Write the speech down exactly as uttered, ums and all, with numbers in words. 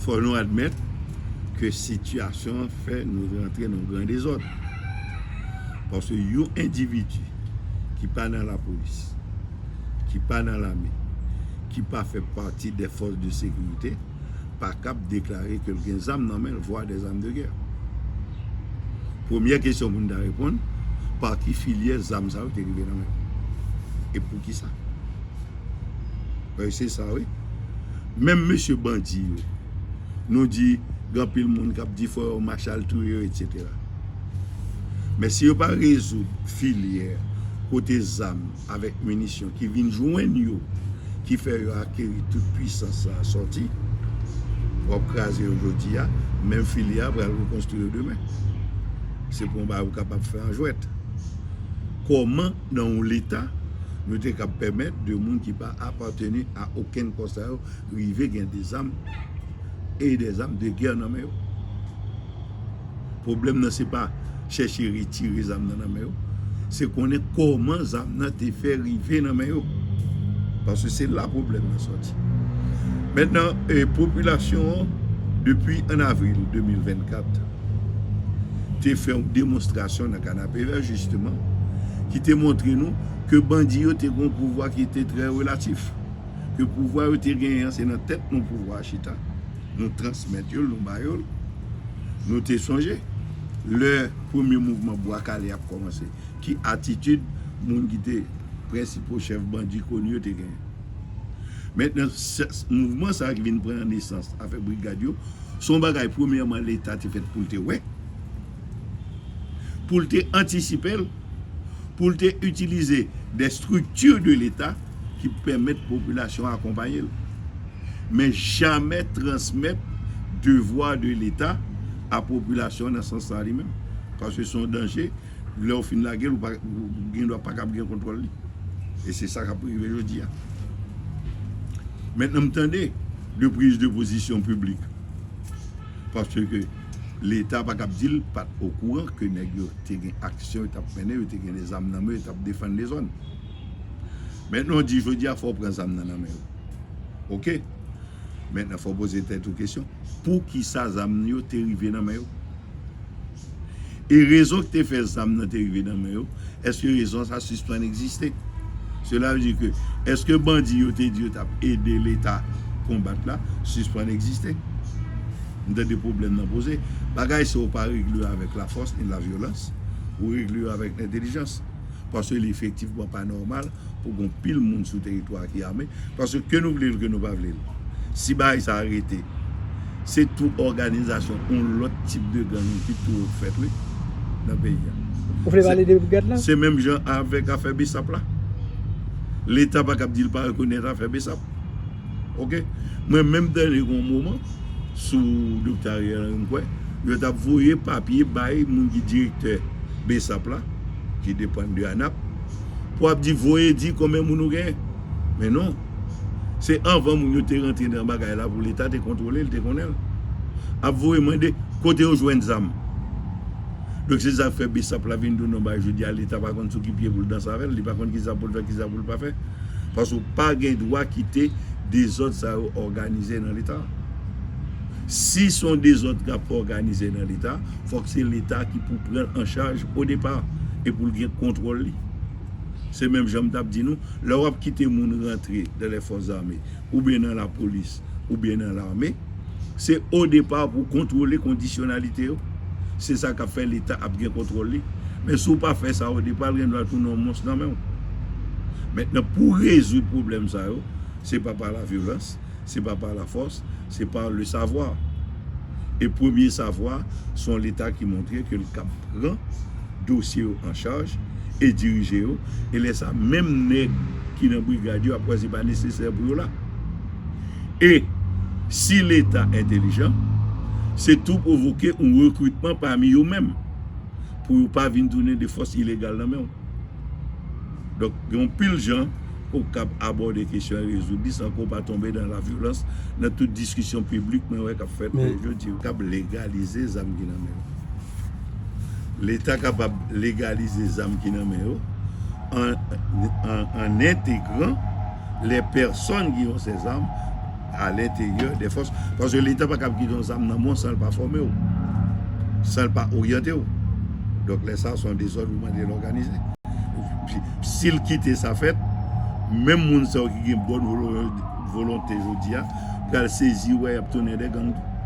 Fò nou admèt ke sitiyasyon an fè nou rantre nan yon gran dezòd. Paske yon endividi ki pa nan lapolis, ki pa nan lame, ki pa fè pati de fòs de sekirite, pa kab deklare ke l gen zam nan men l, vwa de zam de gè. Premyè kesyon pou n ta reponn, pa ki filyè zam sa yo te rive nan men yo? E poukisa? Wi, se sa, wi. Menm mesye bandi yo, nou di, gen anpil moun k ap di fò yo mache al touye yo, etsetera. Men si yo pa rezoud filyè kote zam avèk minisyon ki vin jwenn yo, ki fè yo akeri tout pwisans sa a sòti, w ap kraze yo jodi a, menm filyè a pral rekonstwi yo demen. Se pou yon bagay ou kapab fè an jwèt. Kòman nan yon leta nou te kab pèmèt de moun ki pa apateni a okenn kò sa yo rive gen de zam e de zam de gè nan men yo? Pwoblèm nan se pa chèche retire zam nan nan men yo, se konnen kòman zam nan te fè rive nan men yo. Paske se la pwoblèm nan sòti. Mentnan, e, popilasyon an, depi an avril de mil vennkat, te fè yon demonstrasyon nan Kanapevè, jisteman, ki te montre nou ke bandi yo te gen yon pouvwa ki te trè relatif. Ke pouvwa yo te genyen an, se nan tèt nou pouvwa a chita. Nou transmèt yo l, nou ba yo l. Nou te sonje, lè premye mouvman Bwa Kale ap kòmanse, ki atitid moun ki te prensipal chèf bandi koni yo te genyen? Mentnan, se, mouvman sa a ki vin pran nesans avèk brigad yo, se yon bagay, premyèman, Leta te fèt pou l te wè, pou l te antisipe l, pou l te itilize de strikti de Leta ki pèmèt popilasyon an akonpaye l. Men jamè transmèt devwa de Leta a popilasyon an nan sans sa a li menm. Paske se yon danje, lè w fin lage l, ou pa, ou gen dwa pa kab gen kontwòl li. E se sa k ap rive jodi a. Mentnan, m tande de priz de pozisyon piblik. Paske Leta pa kab di l pa t okouran ke nèg yo te gen aksyon yo t ap mennen, yo te gen de zam nan men yo, yo t ap defann de zòn. Mentnan, w di jodi a fò w pran zam nan nan men yo. Oke. Mentnan, fò w poze tèt ou kesyon. Poukisa zam yo te rive nan men yo? E rezon ki te fè zam nan te rive nan men yo, èske rezon sa sispann egziste? Sela vle di ke, èske bandi yo te di yo t ap ede Leta konbat la sispann egziste? M tande pwoblèm nan poze. Bagay sa yo pa regle yo avèk lafòs ni lavyolans, ou regle yo avèk lentèlijans. Paske li efektivman pa nòmal pou gen pil moun sou teritwa a ki ame. Paske ke nou vle l, ke nou pa vle l, si bagay sa a rete, se tou òganizasyon yon lòt tip de gang ki tou fèt, wi, nan peyi a. Ou vle pale de brigad la? Se menm jan avèk afè Besap la. Leta pa kab di l pa rekonèt afè Besap. Oke? Mwen menm tande gen yon moman, sou Doktè Ariel Henry, m kwè, yo t ap voye papye bay moun ki direktè Besap la, ki depann de anap, pou ap di, voye di konbyen moun ou genyen. Men non. Se anvan moun yo te rantre nan bagay la pou Leta te kontwole l, te konnen l. Ap voye mande kote yo jwenn zam. Donk, se sa k fè Besap la vin tounen yon bagay jodi a, Leta pa konn sou ki pye pou l danse avè l, li pa konn kisa pou l fè, kisa pou l pa fè. Paske w pa gen dwa kite dezòd sa yo òganize nan Leta. Si se yon dezòd k ap òganize nan Leta, fòk se Leta ki pou pran l an chaj o depa e pou l gen kontwòl li. Se menm jan m t ap di nou, lè w ap kite moun rantre dans les forces armées, oubyen nan lapolis, oubyen nan lame, se o depa pou kontwole kondisyonalite yo. Se sa k ap fè Leta ap gen kontwòl li. Men si w pa fè sa o depa, l gen dwa tounen yon mons nan men w. Mentnan, pou rezoud pwoblèm sa yo, se pa pa lavyolans, se pa pa lafòs, se pa le savwa. E premye savwa, se yon Leta ki montre ke l kab pran dosye yo an chaj e dirije yo, e lè sa, menm nèg ki nan brigad yo ap wè se pa nesesè pou yo la. E si Leta entèlijan, se tou pwovoke yon rekritman pami yo menm, pou yo pa vin tounen de fòs ilegal nan men w. Donk, gen yon pil jan ou kab abòde kesyon e rezoud li san ke w pa tonbe nan lavyolans, nan tout diskisyon piblik mwen wè k ap fèt jodi yo, k ap legalize zam ki nan men yo. Leta kapab legalize zam ki nan men yo an, an, an entegran les personnes qui ont ces armes à l'intérieur des forces. Paske Leta pa kab kite yon zam nan men w san l pa fòme w, san l pa oryante w. Donk, lè sa, se yon dezòd ou mande l òganize. Si l kite sa fèt, menm moun sa yo ki gen bòn volo- volonte jodi a, pral sezi wè y ap tounen de gang tou.